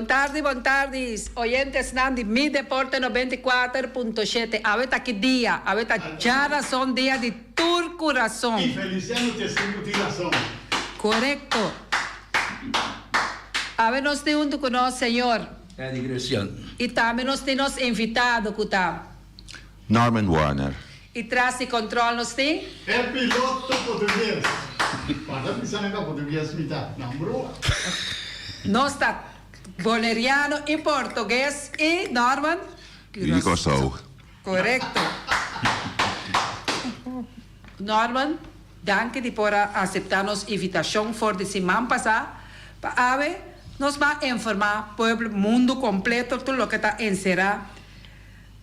Bon tardi, bon tardi, oyentesnan di Mi Deporte 94.7. Awe ta ki dia? Awe ta djarason, dia di tur kurason. I Feliciano ta esun ku tin rason. Korekto. Awe nos tin huntu ku nos señor. Eddie Gracian. I tambe nos tin nos invitado ku ta. Norman Warner. I tras di control nos tin. E piloto portugues. Guarda bisa nan ka portugues mi ta nan brua. Nos ta Boneriano i portugues i Norman. Di Kòrsou. Korekto. Norman, danki di por a aseptá nos invitashon for di siman pasá pa awe nos ban informá pueblo mundu kompleto tur loke ta enserá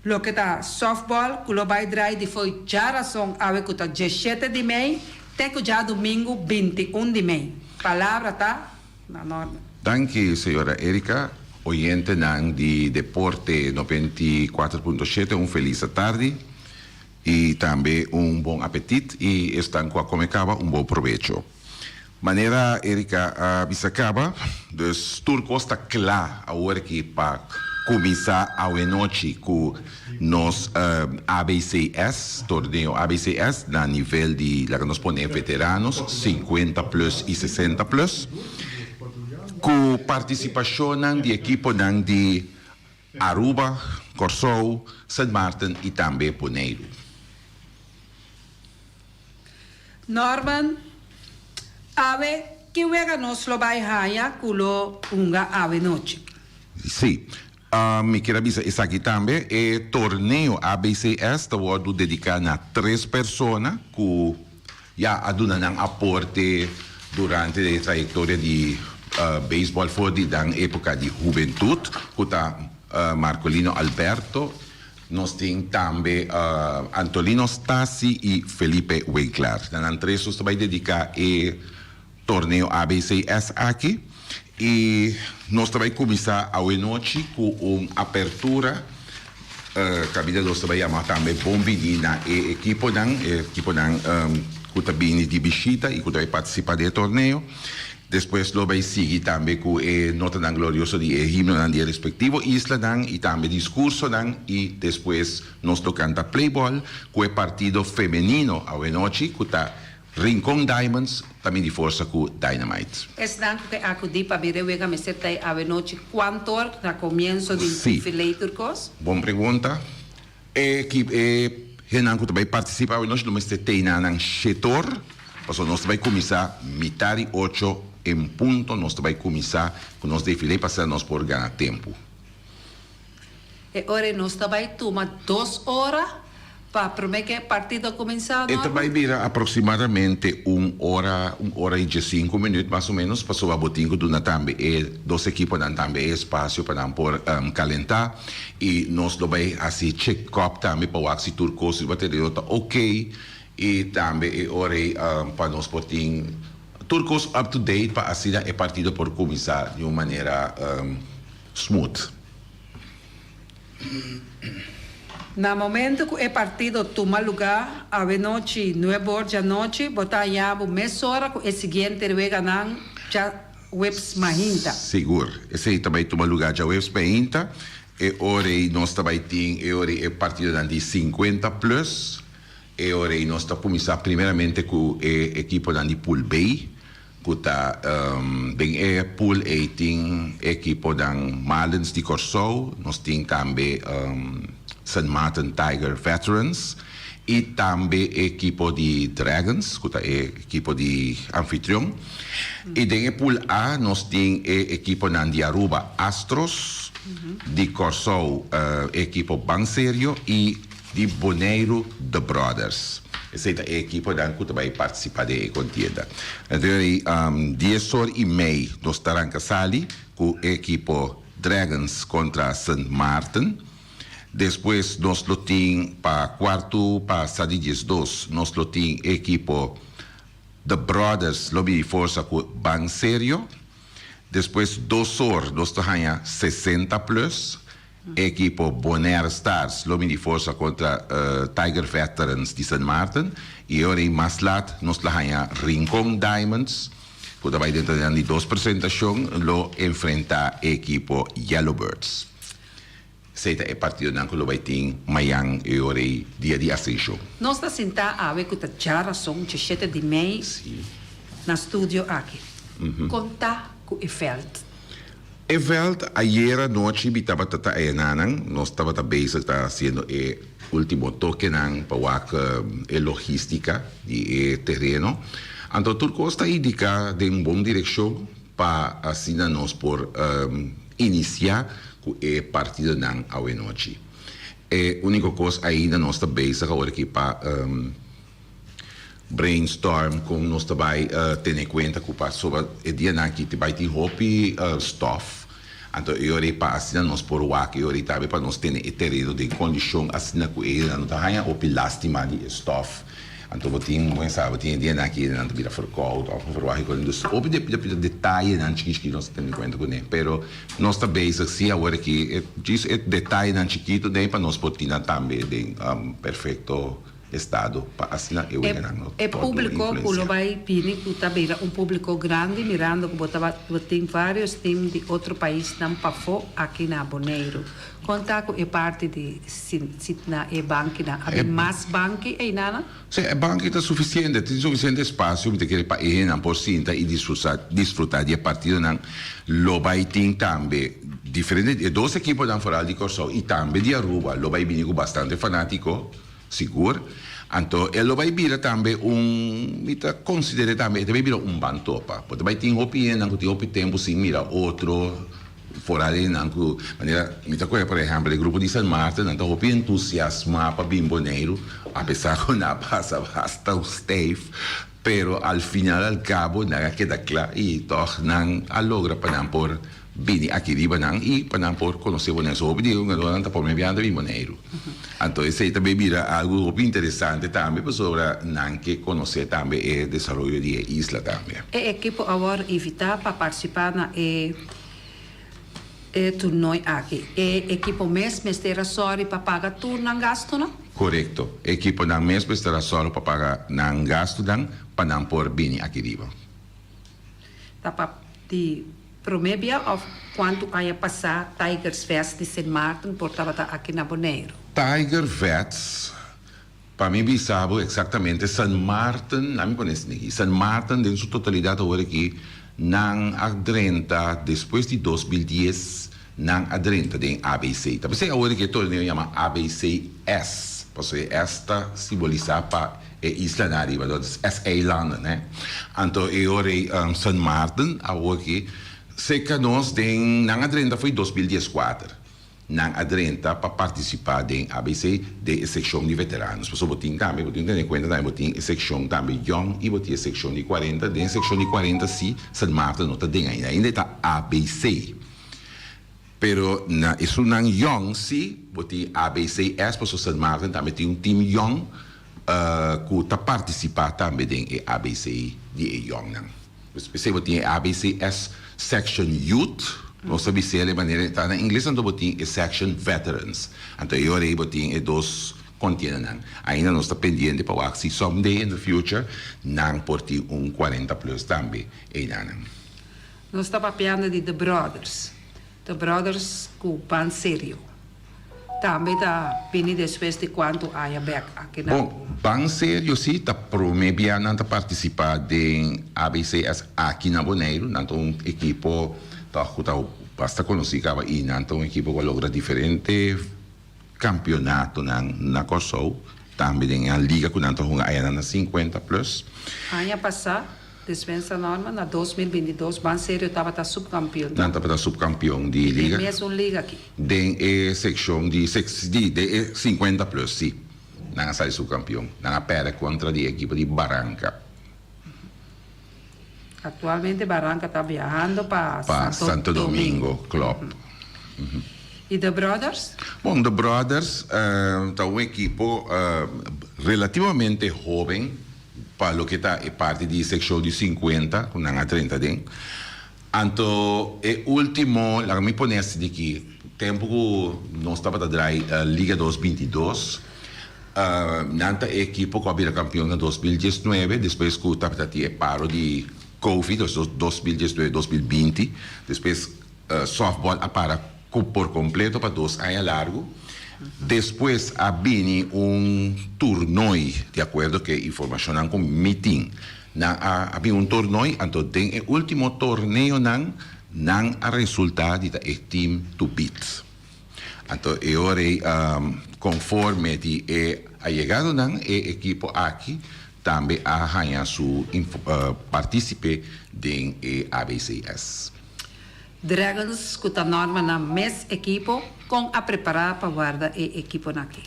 Loke ta softball ku lo bai drai di fo'i djarason awe ku ta djeshete di mei te ku djadumingu 21 di mei. Palabra ta na Norman. Danki señora Erika. Oyentenan di Deporte 94.7 un felis atardi y tambe un bon apetit y esnan cu a come caba un bon probecho. Manera Erika a bisa caba, dus tur cos ta cla awor aki pa cuminsa awenochi cu nos ABCS, torneo ABCS na nivel di laga nos pone veteranos, 50 plus y 60 plus, cu participacionnan di equiponan di Aruba, Corsou, Sint Maarten y tambe Boneiru. Norman, Awe, ki wega nos lo bai haña ku lo hunga awe nochi? Sí. Mi kier a bisa esaki tambe, e torneo ABCS ta wòrdu dediká na tres persona ku ya a duna nan aporte durante e trayektoria di beisbòl for di nan époka di hubentut, ku ta Marcolino Alberto, Nos tin tambe Antolino Stasi i Felipe Winklaar. Na nan tres nos ta bai dediká e torneo ABCS aki i nos ta bai kuminsá awenochi ku un apertura kaminda nos ta bai yama tambe bon bini na e ekiponan, e ekiponan ku ta bini di bishita i ku ta bai partisipá den e torneo. Despues lo bay sigui tambe cu e notanan glorioso di e himnonan di e respectivo islanan y tambe discursonan y despues nos lo canta playball cu e partido femenino awenochi cu ta Rincon Diamonds ta midi forsa cu Dynamite. Esnan cu ke acudi pa bira e wega mester ta e awenochi cuantor na comienso di defile tur cos? Bon pregunta. E ekip e hennan ku ta bai partisipá awe nochi lo mester teina nan shetor, pasobra nos ta bai kuminsá mitar di ocho en punto nos ta bai kuminsá ku nos defilé pa asina nos por gana tempu. E ora ei nos ta bai tuma dos ora pa promé ku e partido kuminsá, E ta Norman? bai bira aproksimadamente un ora, un ora i diesinku minüt mas o ménos, pasobra bo tin ku duna tambe e dos ekiponan tambe e espasio pa nan por kalentá. I nos lo bai hasi check-up tambe pa wak si tur kos riba tereno ta ok i tambe e ora ei pa nos por tin tur kos up to date pa asina e partido por kuminsá di un manera smooth. Na momento ku e partido tuma lugá awenochi nuebe or djanochi bo ta haña bo mesora ku e siguiente weganan dja Weps mainta. Sigur. Esei ta bai tuma lugá djaweps mainta. E ora ei nos ta bai tin e ora ei e partidonan di 50 plus. E ora ei nos ta kuminsá primeramente ku e ekiponan di Pool B, ku ta den e pool ei tin e ekiponan Marlins di Kòrsou, nos tin tambe Sint Maarten Tiger Veterans i tambe e ekipo di Dragons, ku ta e ekipo di anfitrion. I den e pool A nos tin e ekiponan di Aruba, Astros, di Kòrsou e ekipo Ban Serio i di Boneiru The Brothers. Esei ta e ekiponan ku ta bai partisipá den e kontienda. Anto ei dies or i mei nos ta ranka sali ku e ekipo Dragons kontra Sint Maarten. Despues nos lo tin pa kuartu pasa di 12 nos lo tin e ekipo The Brothers lo bini forsa ku Ban Serio. Despues dos or nos ta haña 60 plus. E ekipo Bonaire Stars lo bini forsa kontra Tiger Veterans di Sint Maarten. I e ora ei mas lat nos lo haña Rincon Diamonds. ku ta bai den nan di dos presentashon lo enfrentá e ekipo Yellow Birds. Esei ta e partidonan ku lo bai tin mayan e ora ei dia di Ascension. Nos ta sintá awe ku ta djarason djeshete di mei na studio aki. Kon ta ku e vèlt? E vèlt ayera nochi mi tabata ta enanan, nos tabata bezig ta hasiendo e ultimo tokenan pa wak e logistica di e tereno. Anto tur kos ta indica den un bon direccion pa asina nos por inicia cu e partidonan awenochi. E unico cos ainda nos ta bezig awor aki pa brainstorm con nos ta bay tene cuenta cu pasobra e dianan aki ta bay tin hopi stof, anto e ora ei pa asina nos por wak e ora ei tambe pa nos tene e tereno den condicion asina cu e hendenan no ta haya hopi lastima di e stof, anto bo tin bo sa bo tin e dianan aki e hendenan ta bira verkoud of verwag e dus hopi detayenan chiki chiki nos ta tene cuenta cune pero nos ta bezig si awor aki djis e detayenan chikito den pa nos por tin nan tambe den perfecto. Estado pa asina e weganan no E tordu públiko ku lo influensiá. bai bini ku ta bira un públiko grandi mirando ku bo tabat bo tin vários tim di otro paisnan pafó aki na Boneiru. Kon ta ku e parti di sit na e bankinan? A E bin mas banki einanan? Sí, e banki ta sufisiente, tin sufisiente espasio mi ta kere pa e hendenan por sinta i disfrusa disfrutá di e partidonan. Lo bai tin tambe diferente e dos ekiponan foral di Kòrsou i tambe di Aruba lo bai bini ku bastante fanátiko. Sigur. Anto e lo bai bira tambe un, mi ta konsider'é tambe, e ta bai bira un ban topa. Bo ta bai tin hopi hendenan ku tin hopi tempu sin mira otro, foral hendenan ku, manera mi ta kohe por ehèmpel e grupo di San Martin, nan ta hopi entusiasmá pa bin Boneiru, apesar ku nan a pasa basta un steif, pero al final al kabo nan a keda kla i tòg nan a logra pa nan por Bini aki riba nan i pa nan por konosé Boneiru. So hopi di e hungadónan ta promé biaha ta bin Boneiru. Anto esei ta bay bira algu hopi interesante tambe pasobra nan ke konosé tambe e desaroyo di e isla tambe. E ekipo a wòrdu invitá pa partisipá na e e toernooi aki. E ekipo mes mester a sòri pa paga tur nan gastunan? Korekto. E ekiponan mes mester a sòru pa paga nan gastunan pa nan por bini aki riba. Ta pa di promé bia òf kuantu aña pasá Tigers Vets di Sint Maarten por tabata aki na Boneiru? Tiger Vets, pa mi bisa bo eksaktamente Sint Maarten, laat mi pone esei aki, Sint Maarten den su totalidat awor aki nan a drenta despues di 2010 nan a drenta den ABC. Ta p'esei awor aki e torneo yama ABCS, pasobra e S ta simbolisá pa E islanan ariba, dat is S-eilanden, hè. Anto e ora ei Sint Maarten awor ki serka nos den nan a drenta fo'i 2014. Nan a drenta pa partisipá den ABC den e sekshon di veteranos. Pasobra bo tin tambe, bo tin tene kuenta tambe bo tin e sekshon tambe yòn i bo tin e sekshon di kuarenta. Den e sekshon di kuarenta si Sint Maarten no ta den ainda. Ainda e ta ABC. Pero na esunnan yòn si bo tin ABCS pasobra Sint Maarten tambe tin un team yòn ku ta partisipá tambe den e ABC di e yònnan. Pues p'esei bo tin e ABCS section youth, nos ta bis'é e manera e ta na ingles, anto bo tin e section veterans. Anto e ora ei bo tin e dos kontiendenan. Ainda nos ta pendiente pa wak si someday in the future nan por tin un kuarenta plus tambe einanan. Nos ta papiando di The Brothers. The Brothers ku Ban Serio. Tambe ta bini despues di kuantu aña bek aki na. Bon, Ban Serio si ta prome bia nan ta partisipa den ABCS aki na Boneiru. Nan ta un ekipo tòg ku ta basta konosí kaba i nan ta un ekipo ku a logra diferente Campeonatonan na Kòrsou, tambe den e liga ku nan ta hunga ayanan na 50 plus. Aña pasá, Despensa Norma, na 2022 Ban Serio tabata subkampion. Nan tabata subkampion di liga. Den mesun liga aki. Den e sekshon di di den e 50 plus, si. Nan a sali subkampion. Nan a pèrdè kontra di e ekipo di Baranka. Aktualmente Baranka ta biahando pa Pa Santo Santo Domingo. Domingo Club. I The Brothers? Bon, The Brothers ta un ekipo relativamente hoben pa loke ta e parti di sekshon di 50 ku nan a drenta aden. Anto e ultimo, laga mi pone asina aki, tempu ku nos tabata drai Liga dos binti dos, nan ta e ekipo ku a bira kampion na 2019 despues ku tabata tin e paro di. Covid, dus 2019, 2020, despues softball a para por kompleto pa 2 aña largu. Despues a bini un torneo, di akuerdo ku informashon ku mi tin. Nan a bini un torneo, anto den e último torneo nan a resultá di e team to beat. Anto e ora konforme di e ayegadonan, e ekipo aki tambe a haña su partísipe den e ABCS. Dragons ku ta Norman nan mes ekipo, kon a prepará pa warda e ekipo aki?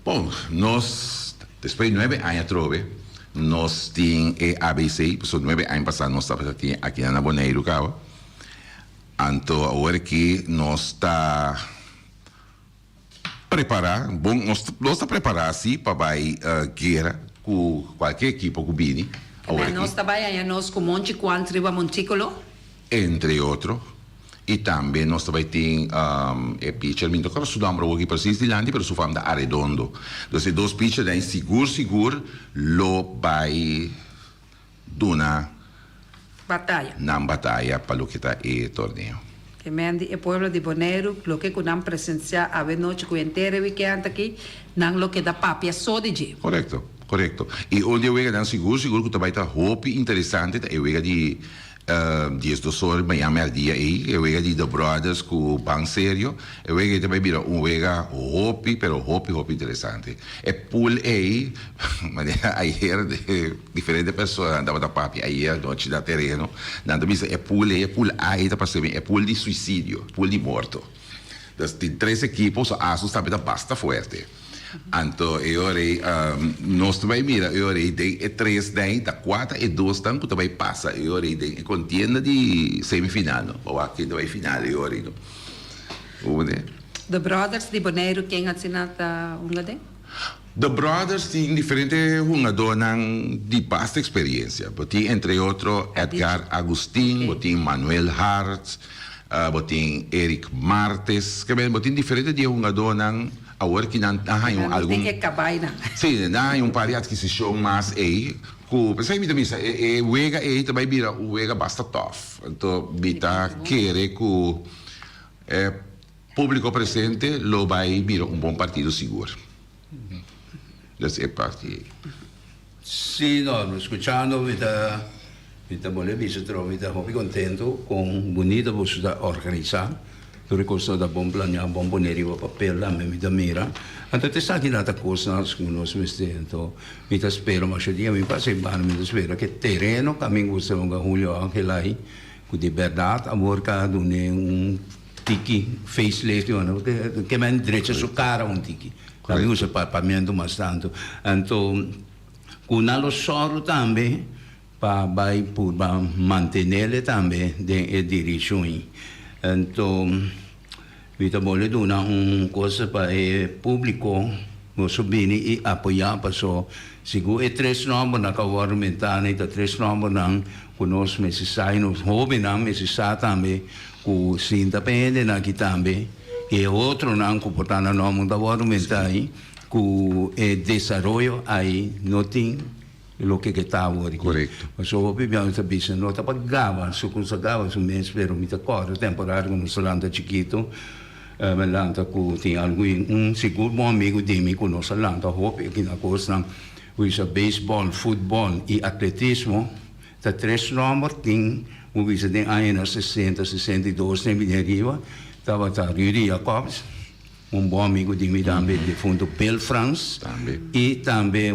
Bon, nos, despues di 9 aña trobe, nos tin e ABC, so 9 aña pasá nos tabatin aki na Boneiru kaba. Anto awor ku nos ta prepará, bon, nos ta prepará sí pa bai guera ku kualke ekipo ku bini. Awor nos tambe ei nos ku Monchi Quant riba montíkulo. Entre otro. I tambe nos tambe tin e pitcher, mi no ta su nòmber aki presis dilanti, pero su fam ta Arredondo. Anto, e dos pitcher ei sigur sigur lo bai duna bataya. Nan bataya pa loke ta e torneo. Ke men di e pueblo di Boneiru, loke ku nan presensiá awe nochi ku henter weekend aki, nan lo keda papia so di dje. Korekto. I un di wega nan sigur sigur ku tambe ta hopi interesante ta e wega di 12 or mañan mèrdia ei, e wega di The Brothers ku Ban Serio. E wega tambe bira un wega hopi, pero hopi, hopi interesante. E pool ei, manera ayera diferente persona tabata papia ayera nochi na tereno, nan ta bisa e pool ei, e pool A ei ta parse e pool di suisidio, pool di morto. Dus tin tres ekipo, so Asus tambe ta basta fuerte. Anto e ora nos tambe mira e ora den e tres den ta kuater e dos tan ku tambe pasa e ora den e kontienda di semifinal, no? Ba ken tambe final e ora no. Hoe ne? The Brothers di Boneiru, ken asina ta hunga den? The Brothers tin diferente hungadónan di basta eksperensia. Bo tin entre otro Edgar Agustin, bo tin Manuel Hart, bo tin Eric Martes, ke men bo tin diferente di hungadónan awor ku nan a haña algun E kabai nan. Sí, nan haña un par di atkisishon mas ei. Ku p'esei mi ta bisa e wega ei tambe bira un wega basta tough. Anto mi ta kere ku e públiko presente lo bai mira un bon partido sigur. Dus e parti ei. Sí, no, skuchando, mi ta bolbe bisa, mi ta hopi kontentu ku bunita bo ta organisá. Tur kos ta bon planiá, bon poné riba papel, tambe mi ta mira. Anto esaki ta kos ku nos mester. Anto mi ta spera mas dia mi pasa banda, mi ta spera ku tereno kaminda ku Julio Angel ei, ku di berdat awor ka duna un tiki facelift, no, ke men drecha su kara un tiki. Tambe usa papiamentu mas tantu. Anto ku nan lo sòru tambe pa bai pa mantené tambe den e direkshon. Anto mi ta bolbe duna un kos pa e públiko boso bini i apoyá paso sigur e tres nòmbernan ku a wòrdu mentá ta tres nòmbernan ku nos mester sa i nos hóbennan mester sa tambe ku sinta pa hendenan aki tambe i e otronan ku por ta nan nòmber ta wòrdu mentá ku e desaroyo ei no tin loke ku ta awor aki. So hopi bia mi ta bisa no ta pa gaba su ku sa gaba su mes, pero mi ta kòrda temporada ku nos lanta chikitu, mi lanta ku tin algun un sigur bon amigu di mi ku nos a lanta hopi aki na kosnan ku bisa beisbòl, futbòl i atletismo ta tres nòmber tin ku bisa den añanan 60, 62 den bini ariba tabata Rudy Jacobs, un bon amigu di mi tambe, defuntu Bill Frans. Tambe. I tambe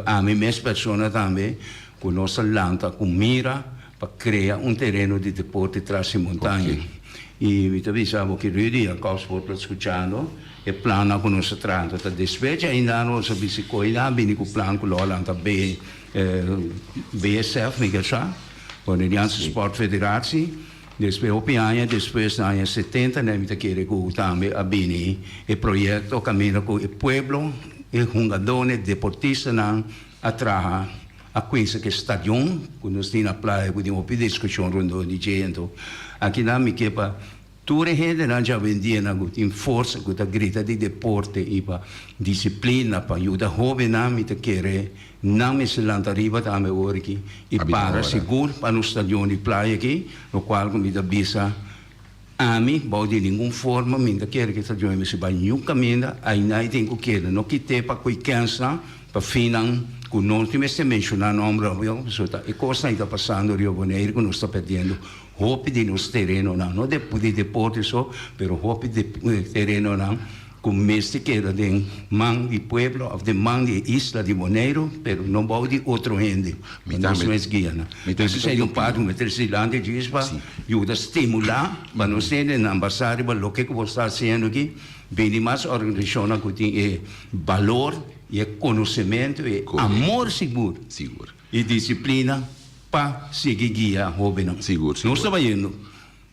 ami mes persona tambe ku nos a lanta ku mira pa krea un tereno di deporte tras di montaña. I mi ta bisa bo ku Rudy Jacobs por ta skuchando e plannan ku nos a traha. Ta despues ainda nos a bisa ku a bini ku plan ku lo a lanta BSF, mi ke sa, Boneriaanse Sport Federatie. Despues hopi aña despues na aña 70 mi ta kere ku tambe a bini e proyekto kaminda ku e pueblo, e hungadónan, deportistanan a traha a kuinsa ku e stadion ku nos tin na Playa ku tin hopi diskushon rondó di dje. Anto akinan mi ke pa. Tur e hendenan djawendianan ku tin forsa ku ta grita di deporte i pa disiplina pa yuda hóbennan mi ta kere nan mester lanta riba tambe awor aki i para sigur pa nos stadion di playa aki lokual ku mi ta bisa ami bou di ningun forma mi ta kere ku e stadion mester bai niun kaminda ainai tin ku keda no kit'é pa koe kènsnan pa finnan ku no tin mester menshoná nòmber pasobra ta e kosnan ta pasando riba Boneiru ku nos ta perdiendo Hopi di nos terenonan, no di deporte so, pero hopi di terenonan ku mester keda den man di pueblo òf den man di e isla di Boneiru, pero no bou di otro hende, pa nos mes guia nan. Entonces esei un parti ku mi trese dilanti djis pa yuda stimulá pa nos hendenan basá riba loke ku bo sta hasiendo aki, bini mas organisashonnan ku tin e balor i e konosementu i e amor sigur i disiplina. Pa sigui guia hobennan. Sigur, sigur. Nos ta bayendo.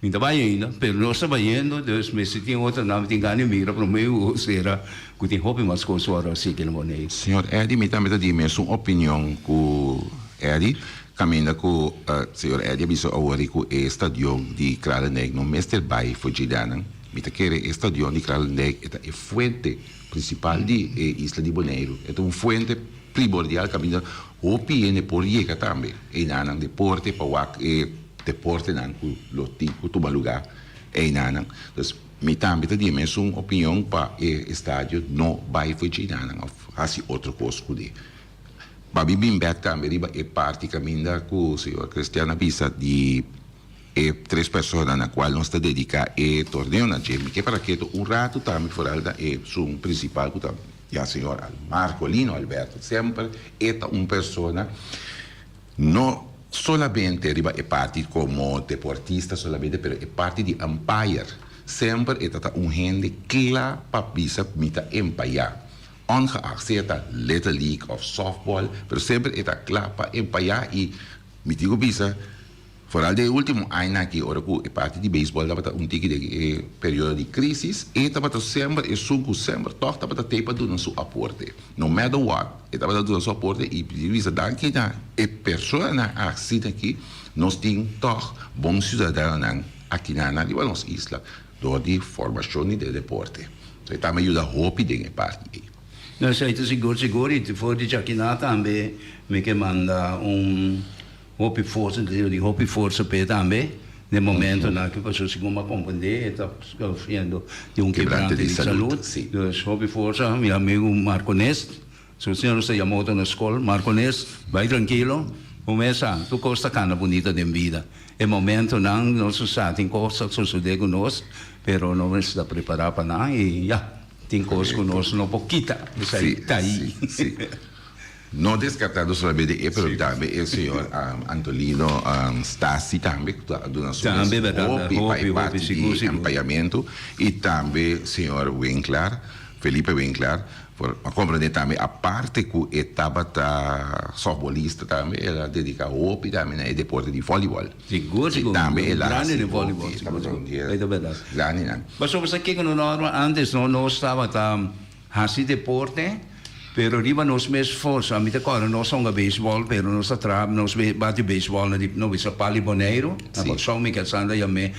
Mi ta bay ainda, pero nos ta bayendo, dus mester tin otronan mi tin gana di mira prome ku sera ku tin hopi mas kos ora sigui na Boneiru. Señor Eddy, mi tambe ta di mesun opinion ku Eddy, kaminda ku señor Eddy a bisa awor ku e stadion di Kralendijk no mester bay for djidanan. Mi ta kere e stadion di Kralendijk e ta e fuente prinsipal di e isla di Boneiru. E ta un fuente primordial kaminda Hopi hende por yega tambe einanan deporte pa wak e deportenan ku lo tin ku tuma lugá einanan. Dus mi tambe ta di e mesun opinion pa e estadio no bai for djeinanan òf hasi otro kos kuné. Pa mi bin bèk tambe riba e parti kaminda ku señor Christian a bisa di e tres persona na kual nos ta dediká e torneonan dje. Mi ke para ketu un ratu tambe foral na e esun prinsipal ku ta. Ya señor Marcolino Alberto semper e ta un persona no solamente riba e parti como deportista solamente pero e parti di umpire semper e ta ta un hende cla pa bisa mi ta empaya ongeacht sea ta little league of softball pero semper e ta cla pa empaya y mi tin cu bisa Foral den e ultimo añanan aki ora ku e parti di beisbòl tabata un tiki den e periodo di krísis, e tabata semper esun ku semper tòg tabata tei pa duna su aporte. No matter what, e tabata duna su aporte i di bisa danki na e personanan asina aki nos tin tòg bon siudadanonan akinanan riba nos isla dor di formashon di den deporte. So e tambe yuda hopi den e parti ei. No, esei ta sigur sigur i for di djakiná tambe mi ke manda un. Hopi forsa, ta di hopi forsa p'e tambe den momentonan aki pasobra segun mi a comprende e ta sufriendo di un kebrante di salud. Dus hopi forsa mi amigo Marco Nest, su asina nos ta yama otro na skol, Marco Nest bai trankilo, bo mes sa tur kos ta kanda bunita den bida. E momentonan nos sa tin kos ta sosode ku nos pero no mester ta prepara pa nan y ya tin kos ku nos no por kita, esei ta ahi. No descartando solamente e pero tambe e señor Antolino Stasi tambe cu ta duna su mes hopi pa e parti di empayamento y tambe señor Winklaar, Felipe Winklaar, por a comprende tambe aparte cu e tabata softbolista tambe el a dedica hopi tambe na e deporte di volleyball. Sigur sigur, Tambe el a grandi haci den volleyball, hopi, sigur tabata un sigur, di e grandinan. Pasobra sa kico no norma antes no nos tabata Hasi deporte, pero riba nos mes forsa. Mi ta kòrda nos a hunga beisbòl, pero nos a traha nos bati beisbòl na di no bisa Pali Boneiru, na Kòrsou mi Alexander yam'é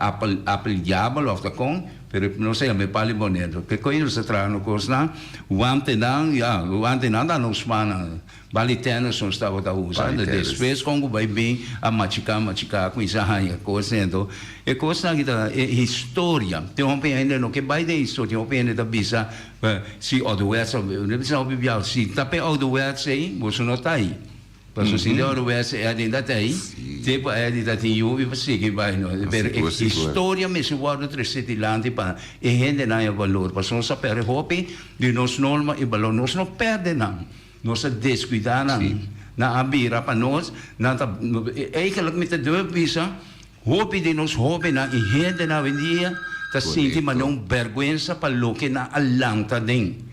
apel apel diabel òf ta kon, pero nos a yam'é Pali Boneiru. Ke koe nos a traha no kosnan, wantenan, ya, wantenan ta nos mannan. Bali tennis nos tabata usa, despues kon ku bai bin a machiká machiká kuminsá haña kos dentro. E kosnan aki ta e historia. Tin hopi hende no ke bai den historia, tin hopi hende ta bisa si ouderwets, no bisa hopi biaha, si ta p'e ouderwets ei boso no ta ei. Pasobra si den ouderwets ei ainda ta ei, te ku Eddie ta tin yu i pa sigui bai no. Pero e historia mester wòrdu trese dilanti pa e hendenan haña balor, pasobra nos a pèrdè hopi di nos norma i balor, nos no pèrdè nan. Nos a descuida nan. Nan a bira pa nos. Nan ta, eigenlijk mi ta durf bisa, hopi di nos hobennan y hendenan awendia ta sinti manera un berguensa pa loke nan a lanta den.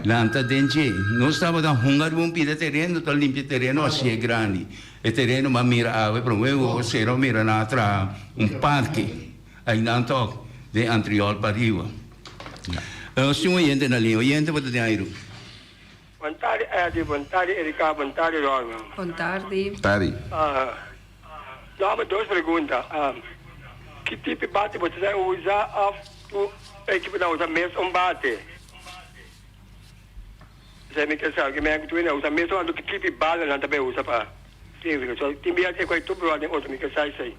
Lanta den dje. Nos tabata hunga riba un pida tereno, ta limpia tereno hacié grandi. E tereno m'a mira awe, prome cu cera mira nan a traha un parke. Aynan tok, den Antriol pariba. Nos tin un oyente na liña. Oyente bo ta den airu. Bon tardi Eddie, bon tardi Erika, bon tardi Ronald. Bon tardi. Tardi. No, mi dos pregunta. Ki tipo di bate boso ta usa òf tur ekiponan usa mes un bate? Esei mi ke sa, ki men ku tur hende a usa mes un anto ki tipo di bala nan ta bay usa pa sirbi? So tin bia e koi tur brua den otro, mi ke sa esei.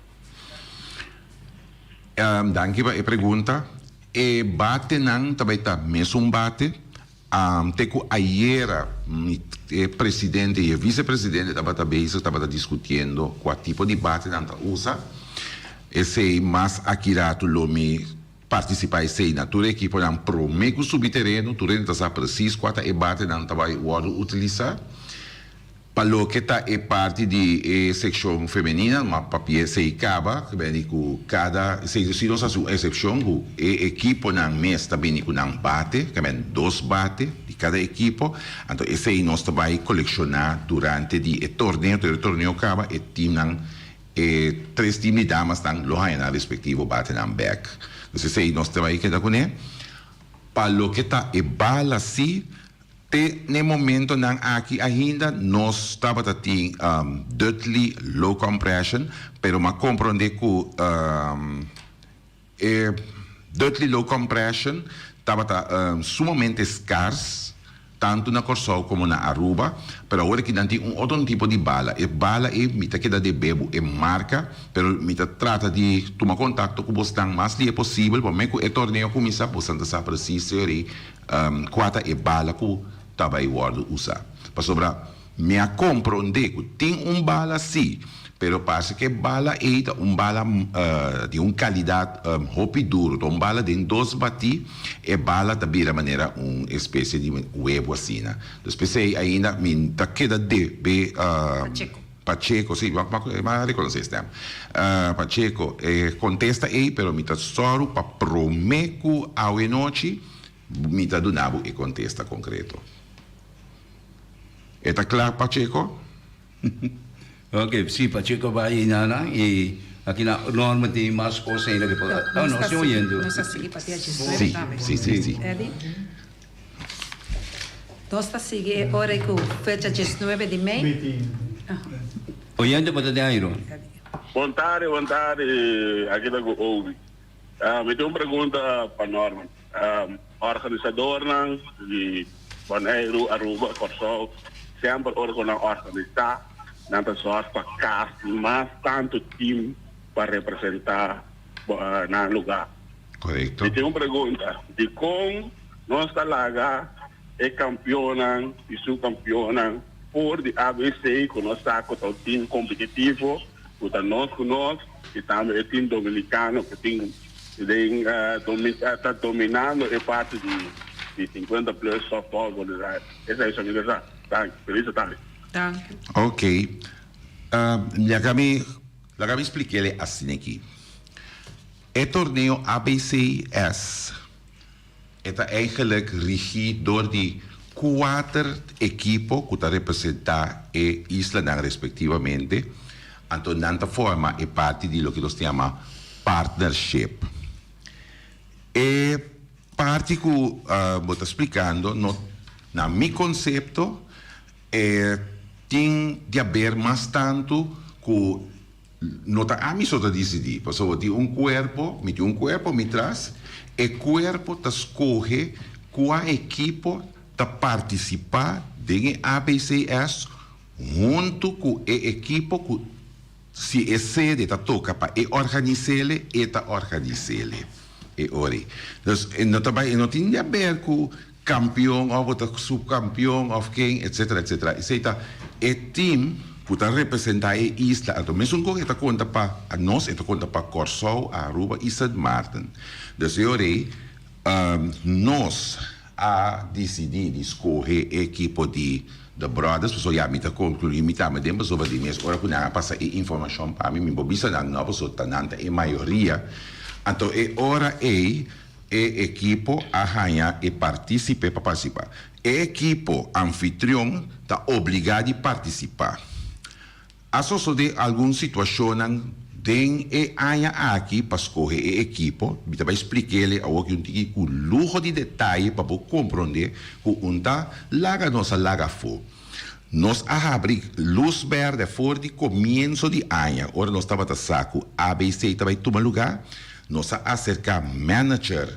Danki pa e pregunta. E batenan ta bay ta mesun bate. Te ku ayera e presidente i e visepresidente tabata bezig tabata diskutiendo kua tipo di batenan ta usa. Esei mas aki ratu lo mi partisipá esei na tur e ekiponan promé ku subi tereno. Tur hende ta sa presis kua ta e batenan ta bai wòrdu utilisá. Pa loke ta e parti di e sekshon femenina, ma papia esei kaba, ta bini ku kada, esei si nos hasi un eksepshon ku e ekiponan mes ta bini ku nan bate, ta bini dos bate di kada ekipo, anto esei nos ta bai kolekshoná durante di e torneo, te e torneo kaba e timnan, e tres tim di damasnan lo haña nan respektivo batenan bèk. Dus esei nos ta bai keda kuné. Pa loke ta e bala si, Te n'e momentonan aki ainda nos tabata tin Dudley low compression, pero m'a comprende cu e Dudley low compression tabata sumamente scars, tanto na Corsou como na Aruba, pero awor aki nan tin un otro tipo di bala. E bala ei mi ta keda debe bo e marca, pero mi ta trata di tuma contacto cu bosnan mas lie posibel, prome cu e torneo cuminsa bosnan ta sa precies seri Kua ta e bala ku ta bai wòrdu usá? Pasobra mi a komprondé ku tin un bala sí, pero parse ku e bala ei ta un bala di un kalidat hopi duru. Ta un bala den dos batí, e bala ta bira manera un espesie di webu asina. Dus p'esei ainda mi ta keda debe Pacheco. Sí, mi a rekonosé e stèm. Pacheco, e kontesta ei, pero mi ta sòru pa promé ku awenochi mi ta duna bo e kontesta konkreto. E ta kla, Pacheco? Ok, sí, Pacheco bai einan i aki na Norma tin mas kos ainda ku por. Oh, no, sin oyente. Nos ta sigui pa dia diesnuebe tambe. Sí, sí, sí. Eddie? Nos ta sigui e ora ku fecha diesnuebe di mei. Oyente bo ta den airo. Bon tardi, bon tardi, aki ta ku Obi. Mi tin un pregunta pa Norman. Organisadornan di Boneiru, Aruba, Kòrsou semper ora ku nan organisá nan ta sòrg pa kas mas tantu tim pa representá nan lugá. Korekto. Mi tin un pregunta, dikon nos ta laga e kampionnan i subkampionnan for di ABC ku nos sa ku ta un tim kompetitivo, ku ta nos ku nos i tambe e tim dominikano ku tin den ta dominando e parti di 50 plus softball Bonaire. Esei so mi ta sa. Danki. Feliz tardi. Danki. Ok. Laga mi laga mi splik'é asina aki. E torneo ABCS e ta eigenlijk rigí dor di kuater ekipo ku ta representá e islanan respektivamente, anto nan ta forma e parti di loke nos ta yama partnership. E parti ku bo ta splikando no, na mi konsepto, e tin di haber mas tantu ku No ta ami so ta disidí, pasobra tin un kuerpo, mi tin un kuerpo mi tras, e kuerpo ta skohe kua ekipo ta partisipá den e ABCS huntu ku e ekipo ku si e sede ta toka pa e organis'ele, e ta organis'ele e ora ei. Dus e no ta bai, e no tin di aber ku Kampion òf bo ta supkampion òf ken etsetera etsetera. Esei ta e tim ku ta representá e isla. Anto mesun kon e ta konta pa nos, e ta konta pa Kòrsou, Aruba i Sint Maarten. Dus e ora ei nos a disidí di skohe e ekipo di The Brothers pasobra ya mi ta konkluí mi tambe den pasobra di mes ora ku nan a pasa e informashon pa mi, mi por bisa nan no pasobra ta nan ta e mayoria. Anto e ora ei E ekipo a haña e partísipe pa partisipá. E ekipo anfitrion ta obligá di partisipá. A sosodé algun situashonnan den e aña aki pa skohe e ekipo. Mi ta bai splik'é awor ki un tiki ku luho di detaye pa bo komprondé ku un ta laga nos a laga afó. Nos a habri lus bèrdè for di komienso di aña, ora nos tabata sa ku ABC ta bai tuma lugá, nos a aserká manager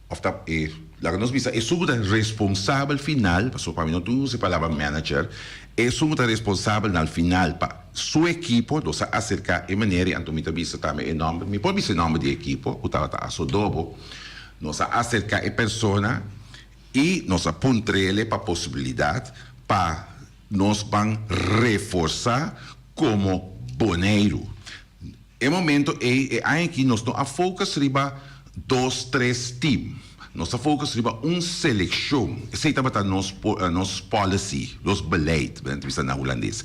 òf ta e, laga nos bisa esun ku ta responsabel final, pasobra pa mi no tin usa e palabra manager, esun ku ta responsabel na al final pa su ekipo, nos a aserká e meneer i anto mi ta bisa tambe e nòmber, mi por bisa e nòmber di e ekipo ku tabata Asodobo, nos a aserká e persona i nos a puntr'ele pa posibilidat pa nos ban reforsá komo Boneiru. E momento ei, e aña aki nos no a focus riba dos, tres team. Nos a focus riba un seleccion. Esei tabata nos nos policy, nos beleid, bo ta bisa na Hulandes.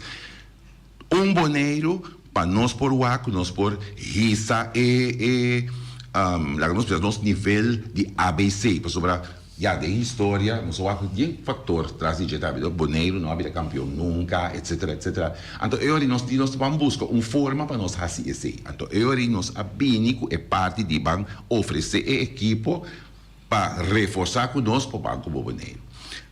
Un Boneiru pa nos por wak ku nos por hisa e e laga nos bisa nos nivel di ABC pasobra ya den historia nos a wak ku bien factor tras di dje ta habido Boneiru no a bira campeon nunca etcetera etcetera anto e ora nos di nos ban busca un forma pa nos haci esey anto e ora nos a bini ku e parti di ban ofrece e ekipo pa reforsa ku nos por ban ku bo Boneiru.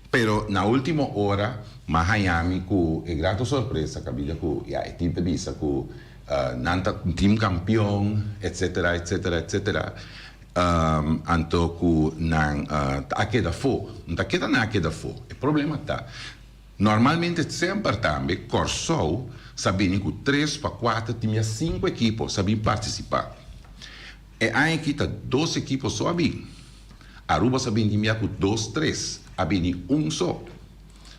Pero na ultimo ora m'a haña mi ku e grato sorpresa kabida ku ya e tim ta bisa ku nan ta un tim kampion etcetera etcetera etcetera anto ku nan ta a keda afó. No ta keda nan a keda afó. E problema ta normalmente semper tambe Kòrsou sa bini ku tres pa kuater tim ya sinku ekipo sa bin partisipá. E aña aki ta dos ekipo so a bin. Aruba sa bini mia ku dos tres, a bini un so.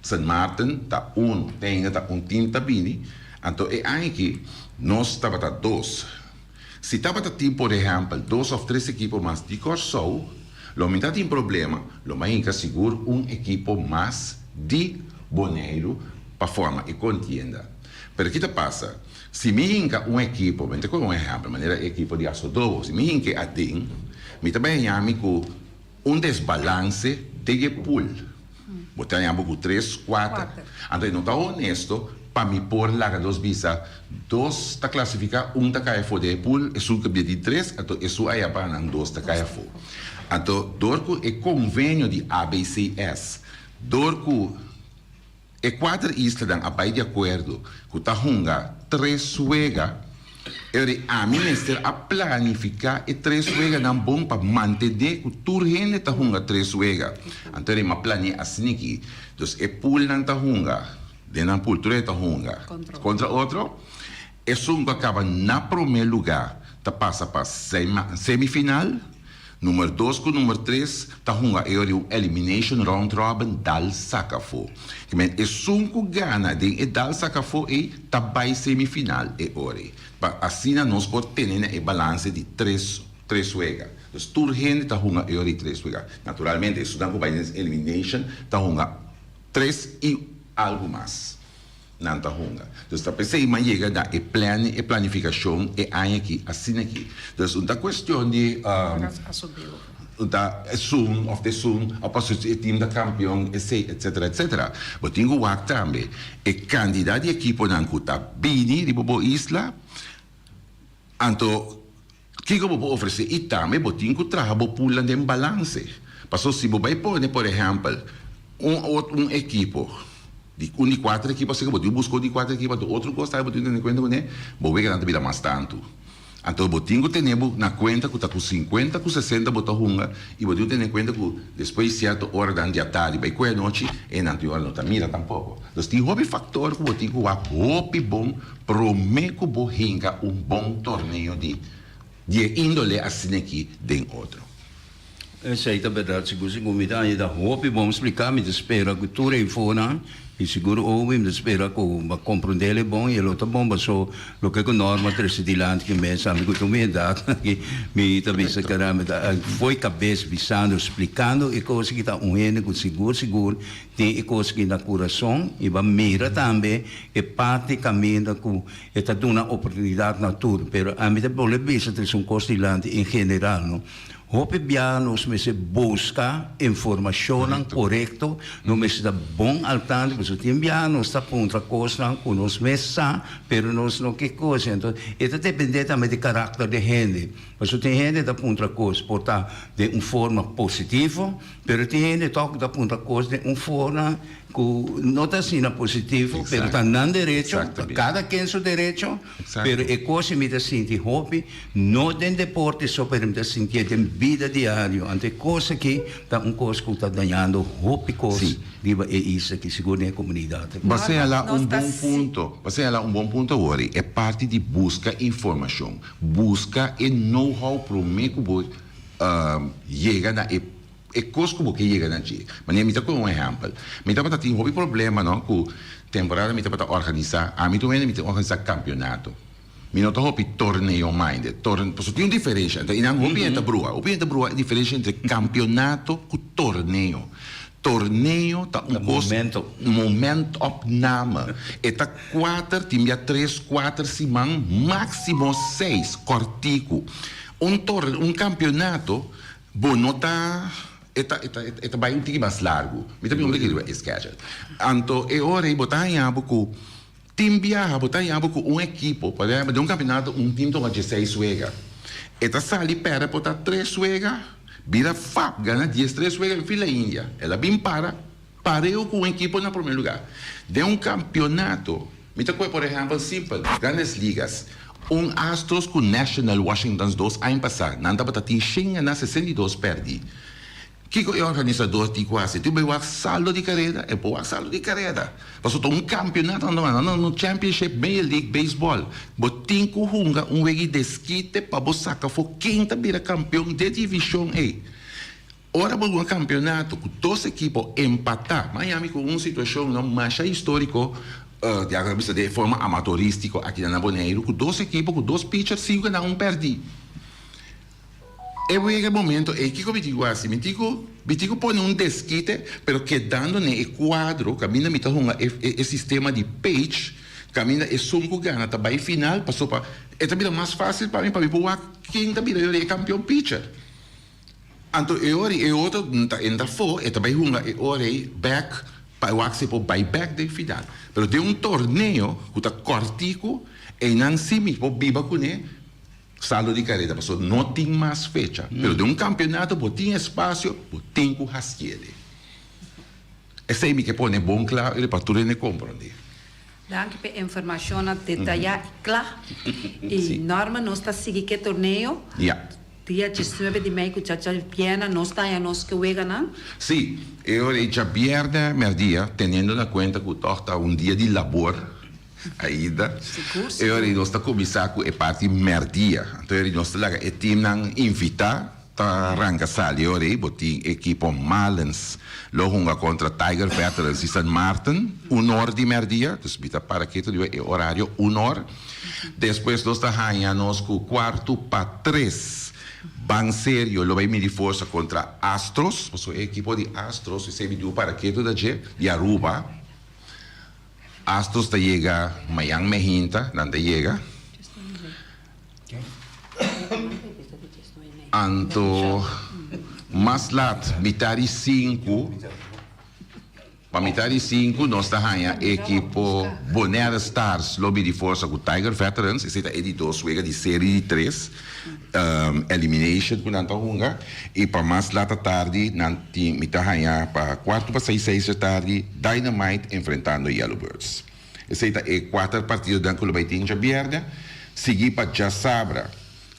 Sint Maarten ta unu, te ainda ta un tim ta bini, anto e aña aki nos tabata dos. Si tabata tin por ehèmpel dos òf tres ekipo mas di Kòrsou, lo mi ta tin problema, lo mi a hinka sigur un ekipo mas di Boneiru pa forma e kontienda. Pero ki ta pasa? Si mi hinka un ekipo, mi ta kohe un ehèmpel, manera e ekipo di Asodobo, si mi hink'e aden, mi ta bai haña mi ku un desbalanse den e pool. Bo ta haña bo ku tres, kuater. Anto e no ta honesto pa mi por laga nos bisa dos ta klasifiká, un ta kai afó den e pool, esun ku bia di tres, anto esun aya pa nan dos ta kai afó. Anto dor ku e konvenio di ABCS, dor ku. E kuater islanan a bai di akuerdo ku ta hunga tres wega, e ora ami mester a planifiká e tres weganan bon pa mantené ku tur hende ta hunga tres wega. Anto e mi a plani'é asina aki, dus e poolnan ta hunga, den nan pool tur e ta hunga kontra otro, esun ku a kaba na promé lugá ta pasa pa semifinal, Numer dos ku numer tres ta hunga e ora di un elimination round robin dal saka afó. Ke men esun ku gana den e dal saka afó ei ta bai semifinal e ora ei. Pa asina nos por tene na e balanse di tres tres wega. Dus tur hende ta hunga e ora di tres wega. Naturalmente esunnan ku bai den elimination ta hunga tres i algu mas. Nan ta hunga. Dus ta p'esei m'a yega na e plan, e planifikashon e aña aki asina aki. Dus un ta kuestion di un ta esun òf ta esun òf pasobra si e tim ta kampion esei etsetera etsetera. Bo tin ku wak tambe e kantidat di ekiponan ku ta bini riba bo isla. Anto kiko bo por ofresé i tambe bo tin ku traha bo pulnan den balanse. Pasobra si bo bai pone por ehèmpel un ot un ekipo di un di kuater ekipo asina bo tin ku buska un di kuater ekipo anto otro kos tambe bo tin ku tene kuenta kuné bo weganan ta bira mas tantu. Anto bo tin ku tene bo na kuenta ku ta ku sinkuenta ku sesenta bo ta hunga i bo tin ku tene kuenta ku despues di sierto oranan di atardi bai kue anochi e nan tin ora no ta mira tampoko. Entonces tin hopi faktor ku bo tin ku wak hopi bon Promé ku bo hinka un bon torneo di di e índole asina aki den otro. Esei ta bèrdat, sigur sigur mi ta haña ta hopi bon spliká, mi ta spera ku tur e infonan i sigur Obi mi ta spera ku bo a komprondé el bon i e lo ta bon paso loke ku Norma trese dilanti ki mes ami ku tur mi edat aki mi ta bisa kara mi ta fo'i kabes bisando splikando e kos aki ta un hende ku sigur sigur Tin e kos ki na kurason i bo a mira tambe e parti kaminda ku e ta duna oportunidat na tur. Pero ami ta bolbe bisa tres un kos dilanti en general no. Hopi biaha nos mester buska informashonnan korekto, nos mester ta bon al tanto pasobra tin biaha nos ta puntra kosnan ku nos mes sa pero nos no ke kos. Enton e ta depende tambe di karakter di hende. Pasobra tin hende ta puntra kos por ta den un forma positivo. Pero tin hende tok ta puntra kos den un forma. ku no ta asina positivo, pero ta nan derecho, ta kada ken su derecho, pero e kos mi ta sinti hopi, no den deporte so, pero mi ta sintié den bida diario. Anto e kos aki ta un kos ku ta dañando hopi kos riba e isla aki, sigur den e komunidat aki. Bo a señalá un bon punto, bo a señalá un bon punto awor, e parti di buska informashon, buska e know-how promé ku bo yega na e E kos ku bo ke yega na dje. Manera mi ta kohe un ehèmpel. Mi tabata tin hopi problema no ku temporada mi tabata organisá, ami tur hende mi ta organisá kampionato. Mi no ta hopi torneo minded. Torn, pasobra tin un diferensha. Anto einan hopi hende ta brua. Hopi hende ta brua e diferensha entre kampionato ku torneo. Torneo ta un kos. Momento. Momentopname. E ta kuater, tin bia tres, kuater siman, máksimo seis, kòrtiku. Un tor, un kampionato. Bo no ta, e ta, e ta, e ta bai un tiki mas largu. Mi ta bin un tiki riba e schedule. Anto e ora ei bo ta haña bo ku tin biaha, bo ta haña bo ku un ekipo, por ehempel den un kampionato un tim ta hunga dieseis wega. E ta sali pèrdè por ta tres wega, bira fap gana diestres wega en fila India. El a bin para pareu ku un ekipo na promé lugá. Den un kampionato, mi ta kohe por ehèmpel simpel, Grandes Ligas, un Astros ku National Washingtons dos aña pasá, nan tabata tin shen ganá 62 pèrdí. Kiko e organisador tin ku hasi? Tin ku bai wak saldo di kareda? E por wak saldo di kareda. Pasobra ta un kampionato nan ta wak, nan ta un championship Major League Baseball. Bo tin ku hunga un wega di deskite pa bo saka afó ken ta bira kampion den divishon ei. Ora bo hunga kampionato ku dos ekipo empatá, Miami ku un situashon no masha históriko, di acuerdo bisa den forma amatoristiko aki na Boneiru, ku dos ekipo ku dos pitcher sin gana un pèrdí. E wega e momento ei kiko mi tin ku hasi? Mi tin ku mi tin ku pone un deskite pero kedando den e kuadro kaminda mi ta hunga e e sistema di page kaminda esun ku gana ta bai final pasobra e ta bira mas fásil pa mi pa mi por wak ken ta bira e kampion pitcher. Anto e ora ei e otro ta entra afó, e ta bai hunga e ora ei bèk pa e wak si e por bai bèk den final. Pero den un torneo ku ta kòrtiku, einan sí mi por biba kuné saldo di kareda pasobra no tin mas fecha. Pero den un kampionato bo tin espasio, bo tin ku hasiele. Esei mi ke pone bon kla pa tur hende komprondé. Danki p'e informashonnan detayá i kla. I Norman nos ta sigui k'e torneo. Ya. Dia diesnuebe di mei ku djabièrnè nos ta haña nos ke weganan. Sí, e ora ei djabièrnè mèrdia, teniendo na kuenta ku tòg ta un dia di labor ainda, Sigur, e sigur. ora ei nos ta kuminsá ku e parti mèrdia. Anto e ora ei nos ta laga e timnan invitá. Ta ranka sali ora ei bo tin ekipo Marlins lo hunga kontra Tiger Veterans di San Martin un or di mèrdia, dus mi ta para ketu riba e orario un or. Despues nos ta haña nos ku kuartu pa tres Ban Serio lo bai midi forsa kontra Astros, pasobra e ekipo di Astros esei mi diu para ketu ta dje di Aruba. Astros ta yega mañan mehinta nan ta yega. Anto mas lat mitar di sinku, pa mitar di sinku nos ta haña ekipo Bonaire Stars lo midi forsa ku Tiger Veterans, esei ta e di dos wega di seri di tres elimination ku nan ta hunga i pa mas lat atardi nan tin mi ta haña pa kuartu pa seis seis atardi Dynamite enfrentando Yellow Birds. Esei ta e kuater partidonan ku lo bai tin djabièrnè, sigui pa djasabra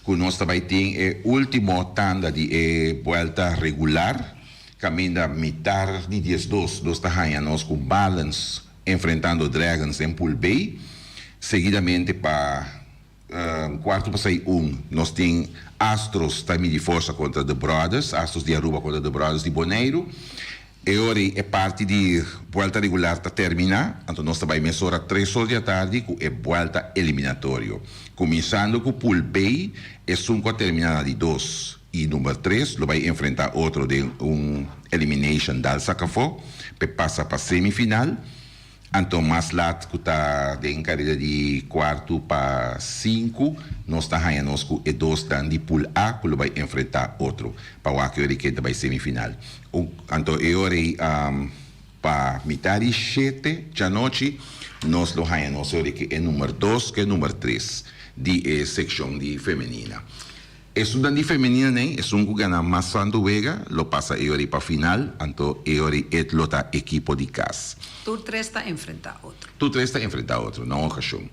ku nos ta bai tin e último tanda di e buèlta regular, kaminda mitar di 12 nos ta haña nos ku Balance enfrentando Dragons den Pool B, seguidamente pa kuarto pa sei un nos tin Astros ta midi forsa kontra The Brothers, Astros di Aruba kontra The Brothers di Boneiru. E ora ei e parti di buelta regular ta terminá, anto nos ta bai mesora tres or di atardi ku e buelta eliminatorio. Kuminsando ku Pool B, esun ku a terminá na di dos i number tres lo bai enfrentá otro den un elimination dal sakafó p'e pasa pa semifinal. Anto mas lat ku ta den kareda di kuartu pa sinku, nos ta haña nos ku e dosnan di Pool A ku lo bai enfrentá otro pa wak e ora ei ken ta bai semifinal. Un anto e ora ei pa mitá di shete djanochi nos lo haña nos e ora ei ku e number dos ku e number tres di e sekshon di femenina. Esunnan di femenino nen, esun ku gana mas tantu wega lo pasa e ora ei pa final, anto e ora ei et lo ta ekipo di kas. Tur tres ta enfrentá otro. Tur tres ta enfrentá otro na un okashon.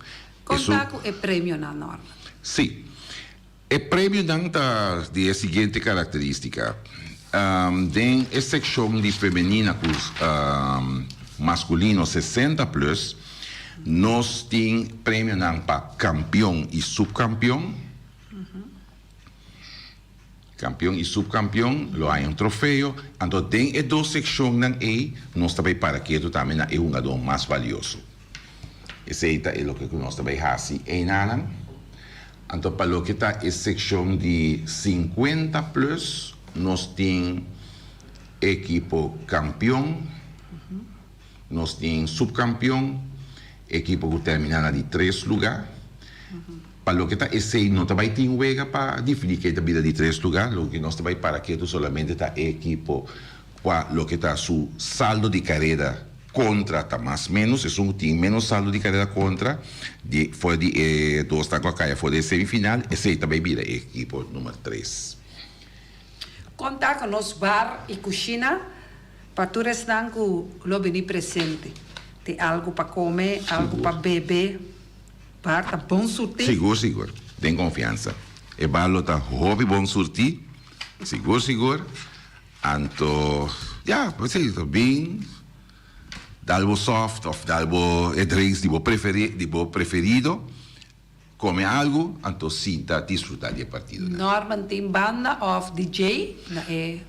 Konta ku e premionan, Norman. Sí. E premionan ta di e siguiente karakterístika, Den e sekshon di femenina ku maskulino 60 plus, nos tin premionan pa kampion i supkampion. Kampion i supkampion lo haña un trofeo. Anto den e dos sekshonnan ei nos ta bai para ketu tambe na e hungadó mas valioso. Esei ta e loke ku nos ta bai hasi einanan. Anto pa loke ta e sekshon di 50 plus nos tin ekipo kampion, nos tin supkampion, ekipo ku terminá na di tres lugá. Pa loke ta esei no ta bai tin wega pa definí ken ta bira di tres lugá, loke nos ta bai para ketu solamente ta e ekipo kua loke ta su saldo di kareda kontra ta mas ménos, esun ku tin ménos saldo di kareda kontra di for di e dosnan ku a kai afó den semifinal, esei ta bai bira e ekipo numer tres. Konta ku nos bar i kushina pa tur esnan ku lo bini presente. Tin algu pa kome, algu pa bebe. Bar ta bon surtí. Sigur sigur, den konfiansa. E bar lo ta hopi bon surtí, sigur sigur. Anto, ya, p'esei ta bin, dal bo soft òf dal bo e drinks di bo preferi, di bo preferido, kome algu, anto sinta disfrutá di e partidonan. Norman tin banda òf DJ na e.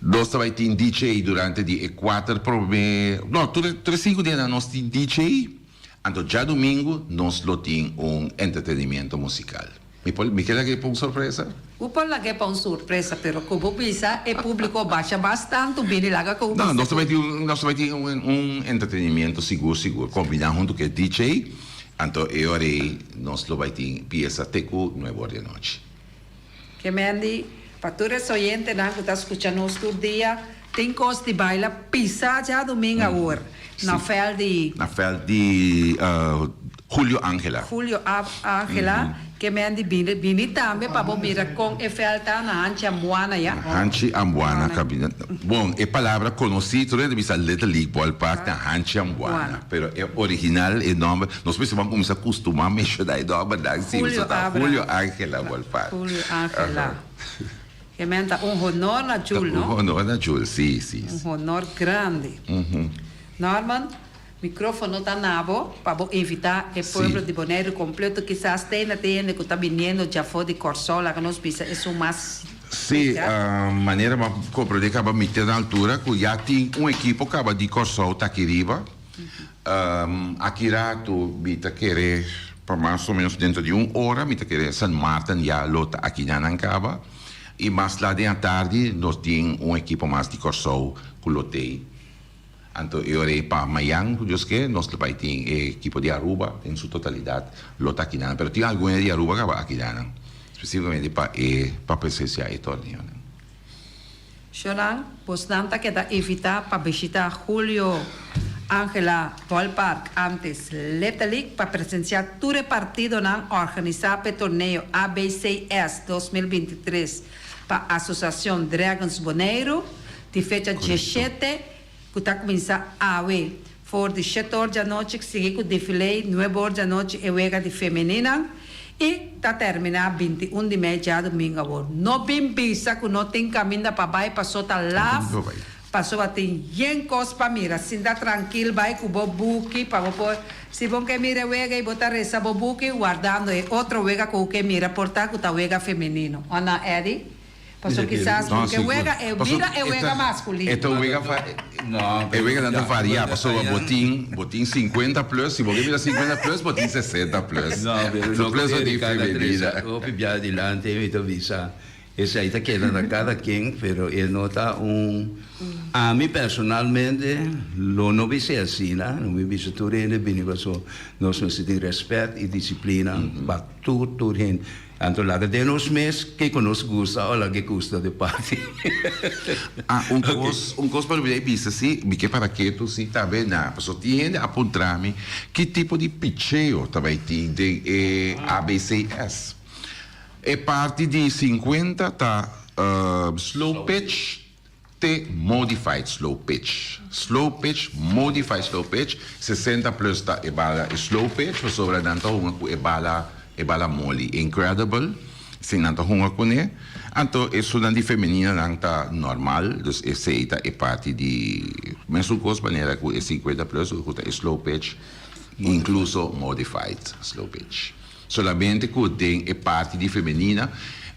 Nos ta bai tin DJ durante di e kuater promé, no, tur e tur e sinku dianan nos tin DJ. Anto djadumingu nos lo tin un entretenimiento musical. Mi por, mi ke lag'é pa un sorpresa? Bo por lag'é pa un sorpresa, pero ku bo bisa e públiko basha mas tantu bini laga ku bo No, bisa nos ta ku. bai tin un, nos ta bai tin un, un entretenimiento sigur sigur, kombiná huntu ku e DJ, anto e ora ei nos lo bai tin piesa te ku nuebe or di anochi. Ke Mandy, pa tur es oyentenan ku ta skucha nos tur dia, tin kos di baila pisa djadumingu awor na vèlt di. Na vèlt di Julio Angela. Julio Angela, ke Mandy bini bini tambe pa bo mira kon e vèlt ta na Hanchi Ambuana ya. Na Hanchi Ambuana kabina. Bon, e palabra konosí tur hende bisa Little League Ballpark na Hanchi Ambuana, pero e original e nòmber, nos mester ban kuminsá kustumá menshoná e nòmbernan si, Julio pasobra ta Abra. Julio Angela Ballpark. Julio Angela. Ke men ta un honor na Jul, Ta no? un honor na Jul, si, si. Un honor grandi. Norman, microfono ta na bo pa bo invitá e pueblo di Boneiru kompleto. Kisas te na te hende ku ta biniendo djafó di Kòrsou, laga nos bisa esun mas Sí, manera bo a komprendé kaba mi te na altura ku ya tin un ekipo kaba di Kòrsou ta aki riba. Aki ratu mi ta kere pa mas o menos dentro di un ora mi ta kere San Martin ya lo ta aki nan kaba. I mas lat den atardi nos tin un ekipo mas di Kòrsou ku lo tei. Anto e ora ei pa mayan, ku Dios ke, nos lo bai tin e ekipo di Aruba den su totalidat lo ta akinan. Pero tin algun di Aruba kaba akinan, spesifikamente pa e pa presensiá e torneonan. Shonnan, bosnan ta keda invitá pa bishitá Julio Angela Ballpark antes Little League pa presensiá tur e partidonan organisá p'e torneo ABCS 2023 pa Asosiashon Dragons Boneiru di fecha 17 ku ta kuminsá awe for di shete or djanochi sigui ku defilé nuebe or djanochi e wega di femeninan i ta terminá 21 di mei djadumingu awor. No bin bisa ku no tin kaminda pa bai paso ta laf pasobra tin yen kos pa mira. Sinta trankil bai ku bo buki pa bo por si bo ke mira e wega i bo ta resa bo buki wardando e otro wega ku bo ke mira por ta ku ta wega femenino. O no Eddie? Pasobra kisas No, bo ke sigur. wega e Pasobra mira e e wega ta maskulino. e ta un wega va No, e weganan ta ya, varia pasobra bo ayan. tin bo tin 50 plus si bo ke mira 50 plus bo tin 60 plus. No, pero So no plus bo ku tin Erika ta femenina. trese hopi bia dilanti mi ta bisa esei ta keda na kada ken pero e no ta un ami personalmente lo no bis'é asina no mi bisa tur hende bini paso nos mester tin respet i disiplina pa tur tur hende. Anto laga den nos mes kiko nos gusta o laga e gusta di parti. Ah, un kos, un kos pa olbida e bisa si, mi ke para ketu si tambe na, pasobra tin hende a puntra mi ki tipo di picheo ta bai tin den e ABCS. E parti di 50 ta slow pitch te modified slow pitch. Slow pitch, modified slow pitch. 60 plus ta e bala e slow pitch, pasobra nan ta hunga ku e bala e bala moli. Incredible, si nan ta hunga kuné. Anto esunnan di femenina nan ta normal, dus esei ta e parti di mesun kos manera ku e 50 plus ku ta e slow pitch, inkluso modified slow pitch. Solamente ku den e parti di femenina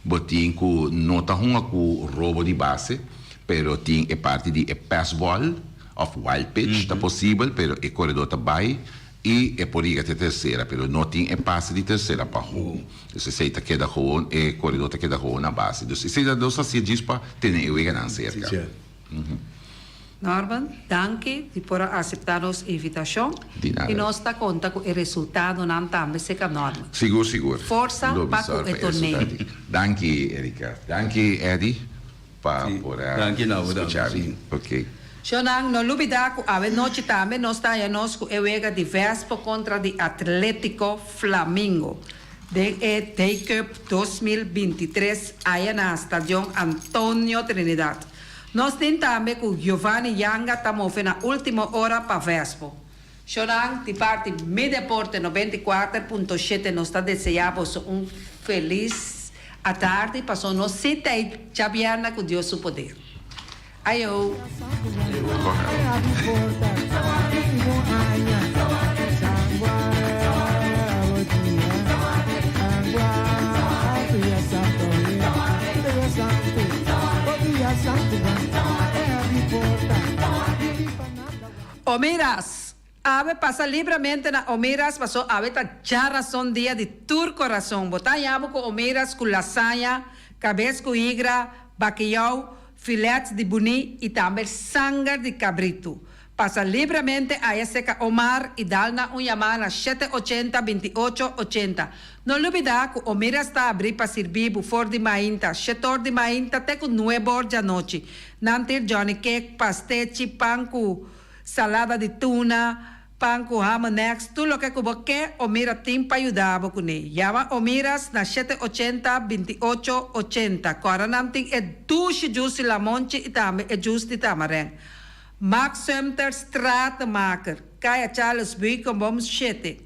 bo tin ku no ta hunga ku robo di base, pero tin e parti di e pass ball of wild pitch ta posibel, pero e koredó ta bai i e por yega te tersera, pero no tin e pase di tersera pa home. Dus esei ta keda gewoon, e koredó ta keda gewoon na base. Dus esei ta nos hasié djis pa tene e weganan serka. Norman, danki di por a aseptá nos invitashon Di nada. i nos ta konta ku e resultadonan tambe serka Norman. Sigur, sigur. Forsa Lo pa bisa ku e pa e torneo. resultado. Danki, Erika. Danki, Eddy, pa Sí, por a danki na bo tambe, skucha mi. sí. Ok. Shonnan, no lubidá ku awe nochi tambe nos ta haña nos ku e wega di Vespo kontra di Atlético Flamingo den e Day Cup 2023 aya na Stadion Antonio Trinidad. Nos tin tambe ku Giovanni Yanga ta move na ultimo ora pa Vespo. Shonnan, di parti Mi Deporte 94.7 nos ta deseá boso un felis atardi paso nos si ta ei djabièrnè ku Dios su poder. Ayo! Omiras, Awe pasa libramente na Omiras paso awe ta djarason dia di tur corazon. Bo ta haña bo cu Omiras cu lasaña, cabes cu higra, bakiyou, filets di buni y tambe sanger di cabritu. Pasa libramente aya seca Omar y dal na un yama na shete ochenta 28 80. No lubida cu Omiras ta abri pa sirbi bo for di mainta shetor di mainta te cu nuebor djanochi. Nan tin Johnny cake, pastechi, pan cu salada di tuna, pan cu hamenex, tur loke cu bo ke, Omira tin pa yuda bo cune. Yama Omiras na shete ochenta 28 80. Cora nan tin e dushi juice di lamonchi y tambe e juice di tamaren. Max Sumter Straatmaker, Kaya Charles Beukenboom 7.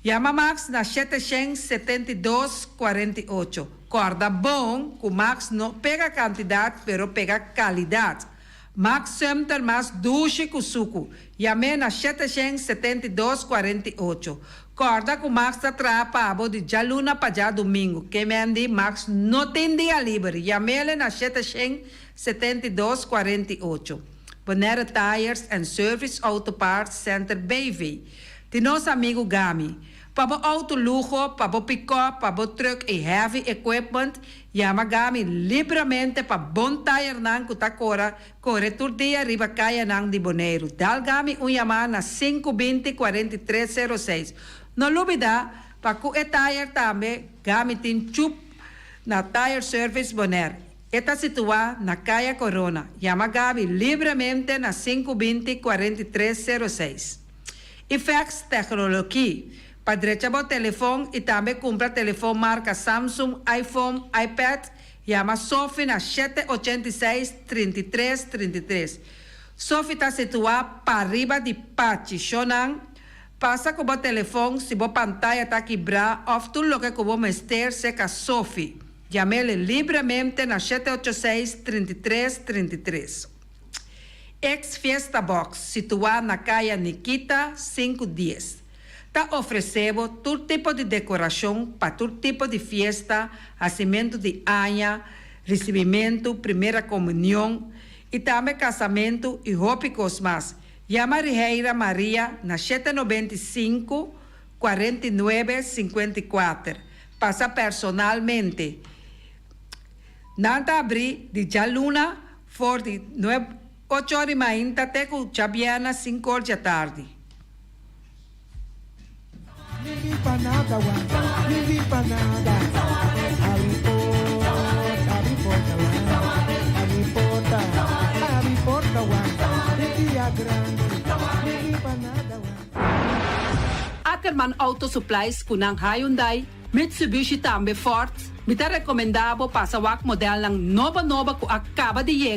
Yama Max na 772 48. Corda bon cu Max no pega cantidad pero pega calidad. Max Sumter mas dushi cu sucu. Yam'e na 772 48. Corda cu Max ta traha pa bo di djaluna pa djadumingu. Ke men di Max no tin dia liber. Yam'ele na 772 48. Bonaire Tires and Service Auto Parts Center BV. Di nos amigo Gami. Pa bo auto luho, pa bo pick-up, pa bo truck y heavy equipment, yama Gami libramente pa bon tire nan cu ta core, core tur dia riba caya nan di Boneiru. Dal Gami un yama na 520 4306. No lubida, pa cu e tire tambe, Gami tin chup na Tire Service Bonaire. E ta situa na Kaya Corona. Yama Gabi libremente na 520 4306. Ifex Technologie. Pa drecha bo telefon y tambe cumpra telefon marca Samsung, iPhone, iPad, yama Sophie na 786 33 33. Sophie ta situa pariba di Pachi Shonan. Pasa cu bo telefon si bo pantaya ta kibra of tur loke cu bo mester serca Sophie. Yam'e libremente na 786 33 33. Ex Fiesta Box, situa na Kaya Nikita 510. Ta ofrece tur tipo di decoracion pa tur tipo di fiesta, nacimento di aña, recibimento, prome comunion y tambe casamento y hopi cos mas. Yama Riheira Maria na 795 49 54. Pasa personalmente. Nan ta habri di djaluna for di 9 8 or di mainta te cu djabièrnè 5 or di atardi. Ninguém pa nada, wa. Ninguém pa nada. Abre porta, abre porta, wa. Abre porta, abre porta, wa. De dia grande. Ninguém pa nada, wa. Ackerman Auto Supplies cu nan Hyundai. Mitsubishi tambe Ford. Mi ta recomenda bo pasa wak modelnan nobo nobo cu a caba di yega.